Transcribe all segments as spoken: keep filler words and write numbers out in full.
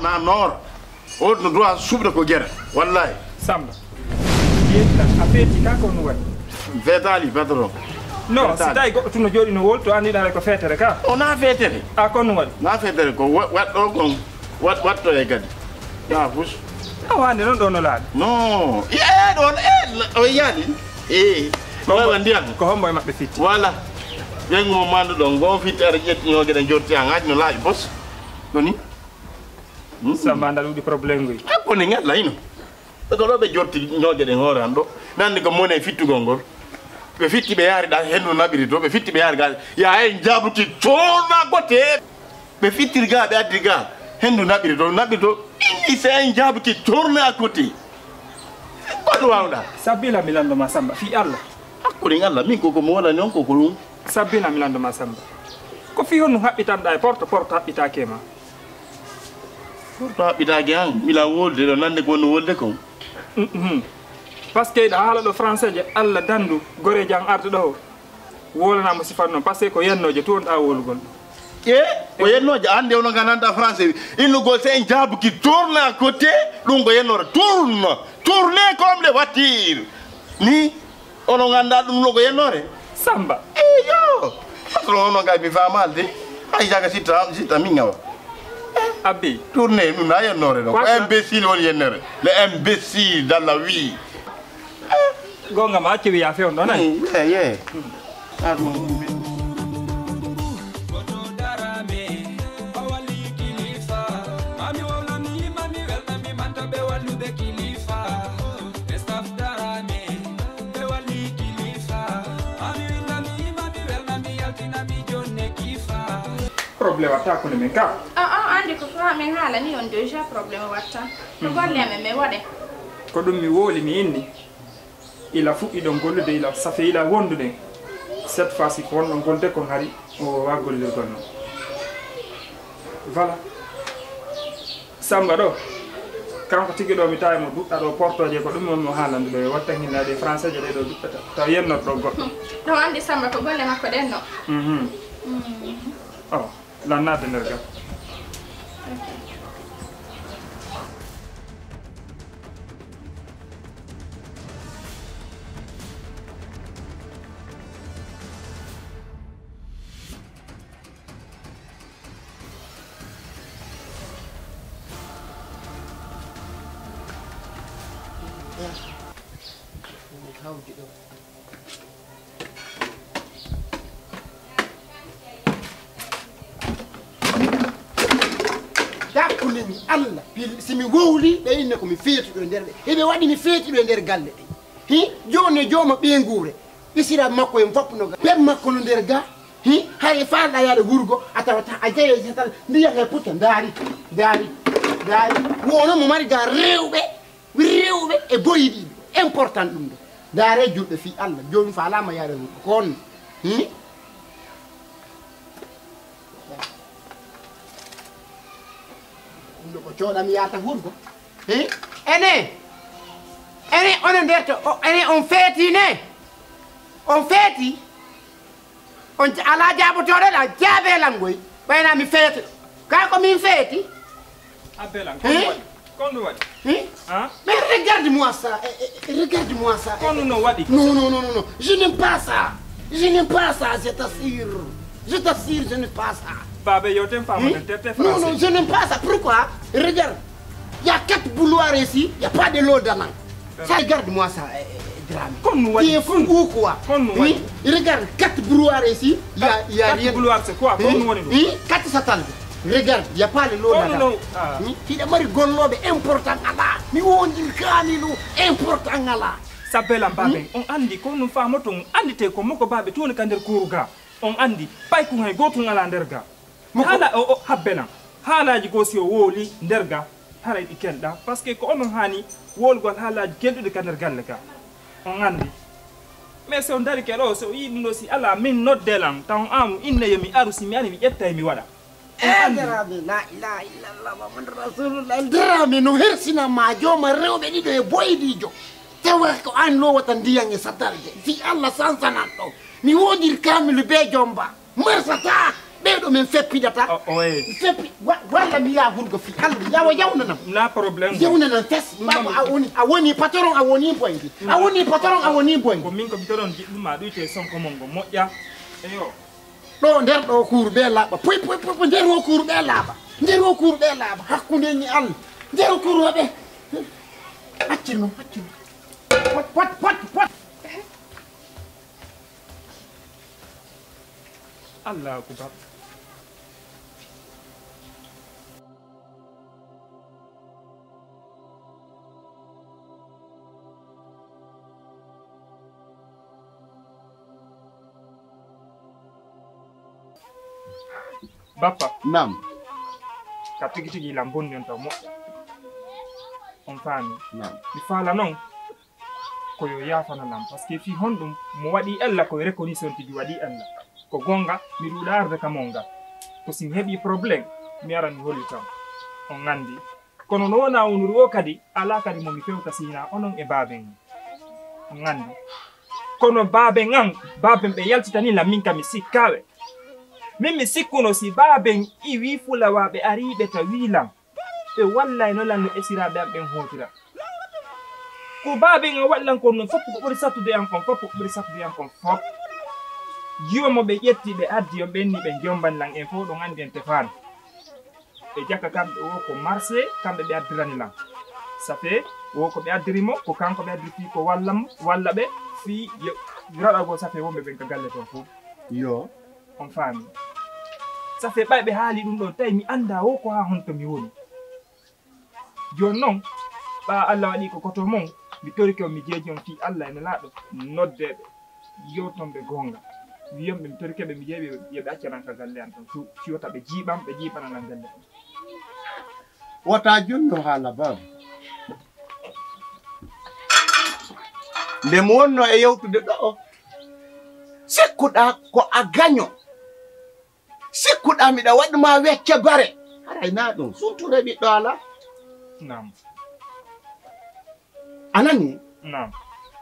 Na noora. Oɗo no duwa suɓde ko gere. Wallahi. Samba. Yeeɗi lan, a feeti ka ko no waɗi? Feetaali, patron. Non, si tawi goɗɗo tun no jooɗi no wowli to, anndi ɗaɗa ko feetere ka. O na feetere. A ko no waɗi? Na feetere ko wa-, waɗɗo kon. Wat-, watto e kadi. Na fus. A wande non ɗo no laaɗi. Non. E ɗon, e, o yaali. E. Ko hombo, wawa ndiyan. Ko hombo e maɓɓe fitti? Wala. Ɓen mo mandu ɗon, go fitti ara ƴetti ñooge ɗen jorti an, haaj no laaɓi bos. Ɗoni. Hmm. Samba anda ɗuɗi problème goy. A ko ne ngalla ino. Ɓe ko ɗo ɓe jorti ñooge ɗen hoore an ɗo. Nande ko mone fittugol ngol. Ɓe fitti ɓe yaari ɗa hendu naɓiri to, ɓe fitti ɓe yaari ga. Ya en jabuti tona gote. Ɓe fittiri ga, ɓe addi ga. Hendu naɓiri to, naɓiri to. Inni se en jabuti tourne à côté. Ko ɗum wawɗa? Sabila mi lando ma Samba, fi Allah. Hakkude Allah, min ko ko mo wonani on ko ko ɗum. Sabila mi lando ma Samba. Ko fi honno haɓɓitanɗa e porte, porte haɓɓitake ma? Porte haɓɓitake an, mila wolde ɗo nande ko wonno wolde kon. Mhm. Parce que ɗa haala ɗo français je Allah dandu, goreji an arde ɗo. Wolana mo sifat noon, parce que ko yennooje, to wonɗa wolugol. E, ko yennooje, an nde ono gandanɗa français, innugol se en jaabuki tourne à côté, ɗum ko yennoore. Tourne, tourne comme les voitures. Ni, ono ganda ɗum no ko yennoore? Samba. Eyo, patron ono kay mi faamaali de. Ay, jaga sitta, sitta min ngawa. Abbi. Tourne, ɗum na yennoore ɗo. Ko imbécile woni yennoore. Le imbécile dans la vie. Gonga ma acci wiya few ɗon ay. Ye, ye. Problème watta ko men ka. Ah, ah, andi ko fa men haalani on déjà problème watta. Ko golle men men waɗe. Ko ɗum mi woli mi inni. Ila fuɗɗiɗon gollude, ila safe, ila wondude. Cette fois-ci, ko wonɗon golde kon hari o wawa gollirgol non. Voilà. Samba ɗo, kanko tigi ɗo mi tawi mo duɗɗa ɗo portoje, ko ɗum on mo haalande ɗo e watta hinnaade e français je ɗe ɗo duɗɗata. Taw yennor ɗo goɗɗo. Ɗo andi Samba ko golle makko ɗen no. Mhm. Mm. Oh. Lan naata nder gal. Dakkunde mi Allah, pil-, si mi wowli, ɓe inna ko mi feetuɗo e nder ɓe. Eɓe waɗi mi feetuɗo e nder galle ɗe. Hi, jooni e jooma ɓeynguure. Ɓisira makko en fof no ga. Ɓen makko no nder ga. Hi, hay e faalɗa yaade wurgo, a tawata a jeeye setal, ndiyan e putta, ndaari, ndaari, ndaari. Wono mo mari ga rewɓe. Rewɓe e boyiɗiɓe, important ɗum ɗo. Ndaare julɓe fii Allah, jooni faalama yaade wuro ko on. Hmm? Ɗum ɗo ko cooɗami yaata wurgo. Hmm? Ene, ene, one nder to, o, ene on feeti ne? On feeti? On ja-, alaa jaabotooɗo ɗa, jaabe lan ngoy. Ɓayna mi feeto. Kaa ko min feeti? Abbe lan, ko ɗum waɗi? Ko ɗum waɗi? Hein? Ah? Mais regarde-moi ça, eh, eh, regarde-moi ça. Ko ɗum no waɗi? Non, non, non, non, non. Je n'aime pas ça. Je n'aime pas ça, je t'assure. Je t'assure, je n'aime pas ça. Baabe, yo ten faamaten, hein? Terte non, français. Non, je n'aime pas ça. Pourquoi? Regarde. Il y a quatre bouilloires ici, il y a pas de l'eau dedans. Ça, regarde-moi ça, eh, eh, Dramé. Kon no waɗi? Tu es fou ou quoi? Kon no waɗi? Oui, regarde, quatre bouilloires ici, il y a, il y a rien. Quatre bouilloires, c'est quoi? Kon no waɗi ɗum? Oui, quatre satal. Regarde, il y a pas de l'eau dedans. Kon no, ah. Oui, hiɗa mari gollooɓe important alaa. Mi wondir kaamilu important alaa. Sabbe lan baabe, on anndi ko no faamoto, on anndi te ko moko baabe tuuni ka nder kuuru ga. On anndi, pay kun hay gootun alaa nder ga. Moko- Haala o, o, habbe lan. Haalaaji goo si o wooli nder ga, haray ɗi kelɗa. Parce que ko onon haani woolugol haalaaji kelɗuɗi ka nder galle ga. On anndi. Mais si on darike ɗo, si o yii ɗum ɗo, si alaa min nodde lan, taw on aamu inne yo mi aru, si mi ari mi ƴettay mi waɗa. On anndi. Dramé, la ilaha illallah, Muhammadu Rasulullah. Dramé no hersinan ma jooma rewɓe ɗiɗo e boydiijo. Tawa ko an lowata ndiyan e satalje. Si Allah sansanan ɗo. Mi wondir kaamilu bee jomba. Marsata! Ɓeeɗo men feppidata. O- oye. Feppi, wa- walla mi yaha hurgo fi Allah. Yawa yawnanam. Na problème. Yawnanam fes. Ɗum Baba, a woni, a woni patron, a woni boyndi. A woni patron, a woni boyndi. Ko min ko mi toɗon jiɗɗum ma ɗuyte son ko mon ngo moƴƴa. Eyo. Ɗo nder ɗo kuuru ɓe laaɓa. Poy, poy, poy, poy, nder o kuuru ɓe laaɓa. Nder o kuuru ɓe laaɓa. Hakkunde ni Allah. Nder o kuuru ɓe. Accir non, accir non. Pot, pot, pot, pot. Allahu akbar. Bappa. Naam. Ka tigi tigi lam bonni on taw moƴƴa. On faami? Naam. Mi faala non ko yo yaafano lam, parce que fii honɗum mo waɗi ella ko yo reconnaissance tigi waɗi ella. Ko gonga, mi ɗuuɗa arde ka mon nga. Ko si mi heɓi problème, mi aran mi hollitan. On nganndi. Kono no wona wonuri o kadi, alaa kadi mo mi fewta si hinaa onon e baaben. On nganndi. Kono baaben an, baaben ɓe yaltitani lam min ka mi sikkawe. Min mi sikkuno si baaben iwi fulawaaɓe ariiɓe ta wii lam. Ɓe wallay no lanno esiraaɓe am ɓen hootira. Ko baaben an waɗi lan kon non fof ko ɓuri sattude an kon fof, ko ɓuri sattude an kon fof. Jiwo mo ɓe ƴetti ɓe addi on ɓenni ɓe jombani lan en fof ɗon anndi en tefaano. Ɓe jakka kamɓe o ko marché kamɓe ɓe addirani lan. Ça fait o ko ɓe addiri mo ko kanko ɓe addiri fii ko walla mo, walla ɓe fii yo raɗagol ça fait wonɓe ɓen ka galle ton fof. Yo. On faami. Ça fait ɓay ɓe haali ɗum ɗon tawi mi annda o ko haa honto mi woni. Jooni non, ɓaa Allah waɗi ko koto mon, mi torike on, mi jeeji on fii Allah e Nelaaɗo, noddeeɓe, yewton ɓe goonga. Wiyon ɓe mi torike ɓe, mi jeeɓi ɓe, yo ɓe accanan ka galle an ton, fi- fiyota ɓe jiiɓan, ɓe jiiɓananan galle an. Wata jonno haala baaba. Nde mo wonno e yewtude ɗo, sikkuɗaa ko a gaño. Sikkuɗaa miɗa waɗ ma wecce bare. Haray naa ɗum sunture ɓiɗɗo alaa. Naam. A nani? Naam.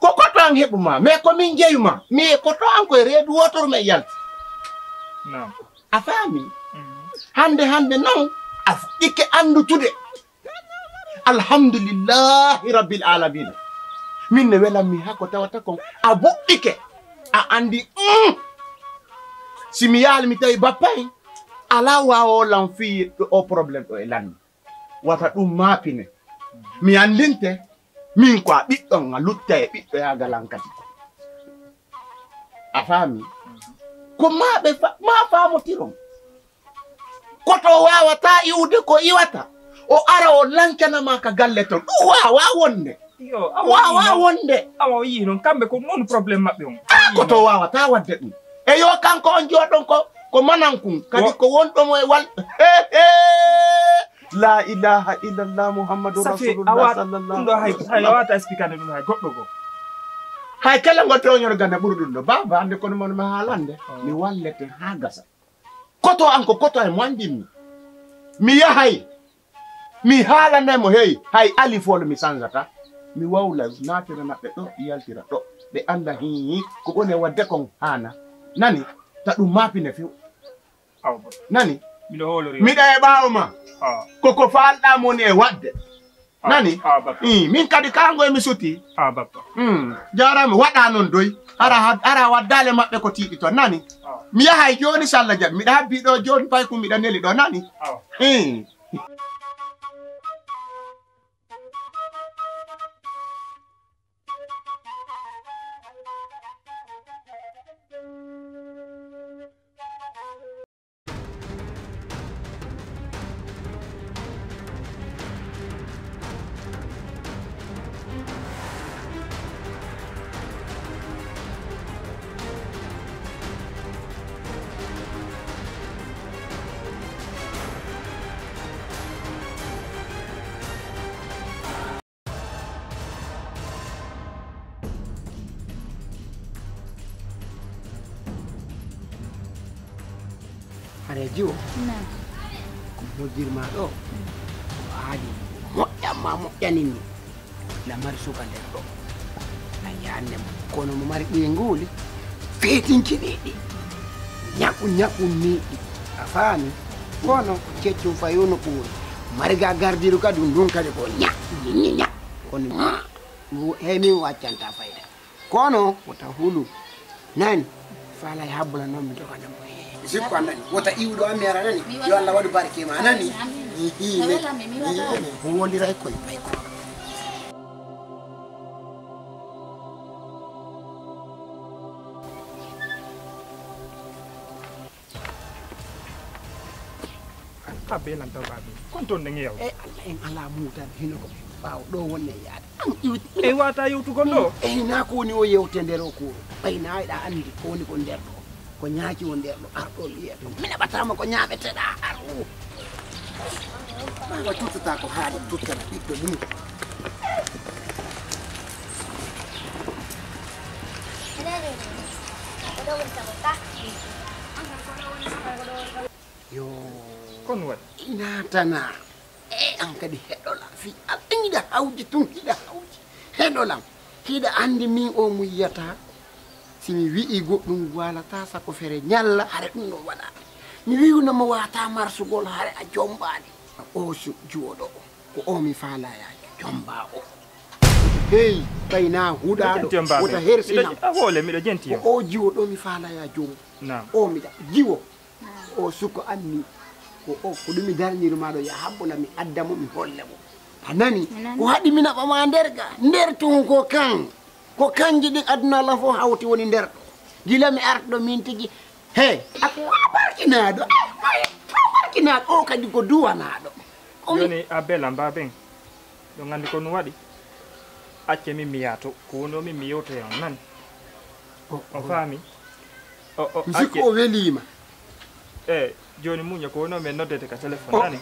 Ko koto an heɓu ma, mais ko min jeyu ma. Mi e koto an koye reedu wootoro men yalti. Naam. A faami? Mhm. Hannde hannde non a fuɗɗike anndutude. Alhamdulillahi rabbil alamina. Min ne welan mi haa ko tawata kon a boɗɗike a anndi. Mm. Si mi yaali mi tawi bappa en alaa waawo lan fii ɗo o problème ɗo e lanni wata ɗum maapine. Mi anndinte min ko a ɓiɗɗo nga lutta e ɓiɗɗo yaagal an kadi. A faami? Ko maa ɓe fa- maa faamotiron. Koto waawataa iwude ko iwata, o ara o lancana ma ka galle ton. Ɗum waawaa wonde. Yo, awa o yii waawaa non. Wonde. Awa o yii non, kamɓe ko non problème maɓɓe on. Ah, koto waawataa waɗde ɗum. E yo kanko on jooɗon ko, ko manankun, kadi wo- ko wonɗo mo e wal. He, he. La ilaha illallah Muhammadu Safi, Rasulullah awa sallallahu ɗum ɗo hay, alaihi hay wasallam. Wata expliquer ɗum hay goɗɗo go. Hay kala ngo tewñor ganda ɓuri ɗum ɗo. Baba, hannde kono mon ma haalande. Oh. Mi wallete haa gasa. Koto an ko koto e mo anndinmi. Mi yahay. Mi haalanay mo hey, hay alifol mi sanzata. Mi wawla naatira maɓɓe ɗo, yaltira ɗo. Ɓe annda hii, ko ɓone waɗde kon haana. Nani? Ta ɗum maapine few. Aw, ba. Nani? Miɗo hoolori. Miɗa e ɓaawo ma. Ah. Koko faalɗaa mo ni e waɗde. Ah, nani? Ah, bappa. Ii, min kadi kango e mi suti. Ah, bappa. Mm, jaaraama, waɗa noon doy. Hara had- hara waddaale maɓɓe ko tiiɗi toon, nani? Ah. Mi yahay jooni, so Allah jaɓi. Miɗa habbi ɗo jooni, pay ko miɗa neli ɗo, nani? Ah. Ii. Hare jiwo. Naam. Ko moƴƴir ma ɗo. Ko haali moƴƴan ma moƴƴanin mi. Na mari suka nder ɗo. Na yaanne mo. Kono mo mari ɓeynguuli. Feetinkiniiɗi. Ñaɓu ñaɓu niiɗi. Faami? Kono ceccum fayo no ɓuuri. Mariga gardiru kadi ɗum kadi ko ña, ña, ña. Kono heymi waccanta fayda. Kono wota hulu. Nani? Faalay habbula noon mi doga ɗum. Sikko a nani? Wota iwɗo am yara nani? Yo Allah waɗu barke ma nani? Ihi ne. Ihi ne. Ko wondiray koye pay ko. A beelan taw baabi kon toon nde ngeew. E Allah en alaa muutan hino ko ɓaawo ɗo wonne yaade. Am iwti. E wata yewtugol ɗo. E hinaa ko woni o yewte nder o ko. Ɓay na eɗa anndi ko woni ko nder ɗo. Ko ñaaki o nder ɗo arɗo liye ɗum. Min heɓataama ko ñaameteɗa aru. Ɓaawa tuttata ko haali tuttana ɓiɗɗo mum. Yo. Kon waɗi. Ina tana. E an kadi heɗola. Fi al hiɗa hawji tun hiɗa hawji. Heɗolam. Hiɗa andi min o mu yiyata. Si mi wi'i goɗɗum walata sako fere ñalla hare ɗum no waɗa. Mi wi'uno mo wata marsugol hare a jombaali. O su juwoɗo o. Ko o mi faalaya jomba o. Hey, ɓay na huɗaɗo. Wota hersinam. A hoole miɗo jenti. Ko o jiwo ɗo mi faalaya jombo. Naam. O miɗa jiwo. O suko anni ko o ko ɗum mi darniri ma ɗo ya habbola mi adda mo mi holle mo. A nani? Ko haɗi mi naɓa ma nder ga nder tun ko kan. Ko kanji ɗin aduna lan fof hawti woni nder ɗo. Gila mi arɗo min tigi. He. A barkinaɗo. Barkinaɗo o kadi ko duwanaɗo. Joni a bela mbaben. Ɗo nganndi ko no waɗi. Acce min mi yaato ko woni o min mi yewtoya on nani. O faami. O o mi sikku o weliima. E jooni muña ko woni o min noddete ka téléphone nani.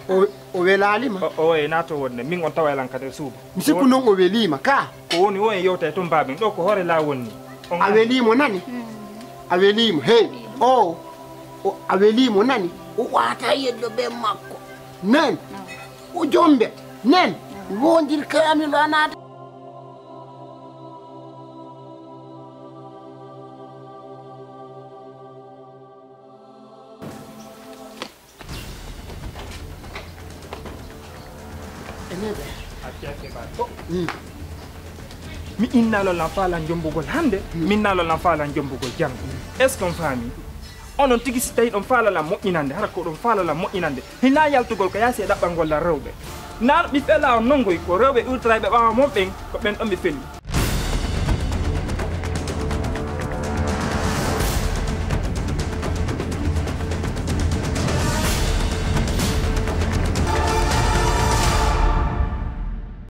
O o welaali ma. O o e naato wonde min on tawa elan ka nder suudu. Mi sikku noon o weliima ka. Ko woni o en yewtay toon mbaamin ɗo ko hoore laawol ni. A weliimo nani. A weliimo hey. O o a weliimo nani. O waata yeddo be makko. Nan. O jombet nen wondir kaamilo anaade. Enebe. Mi innalol am faalan jombugol hannde, mi innalol am faalan jombugol janngo. Est-ce qu'on faami? Onon tigi si tawi ɗon faalala moƴƴinande hara ko ɗon faalala moƴƴinande hina yaltugol ko yaasi e ɗaɓɓangol lan rewɓe. Nan mi fela on nongoy ko rewɓe ultrayɓe ɓawa mon ɓen ko ɓen ɗon ɓe feli.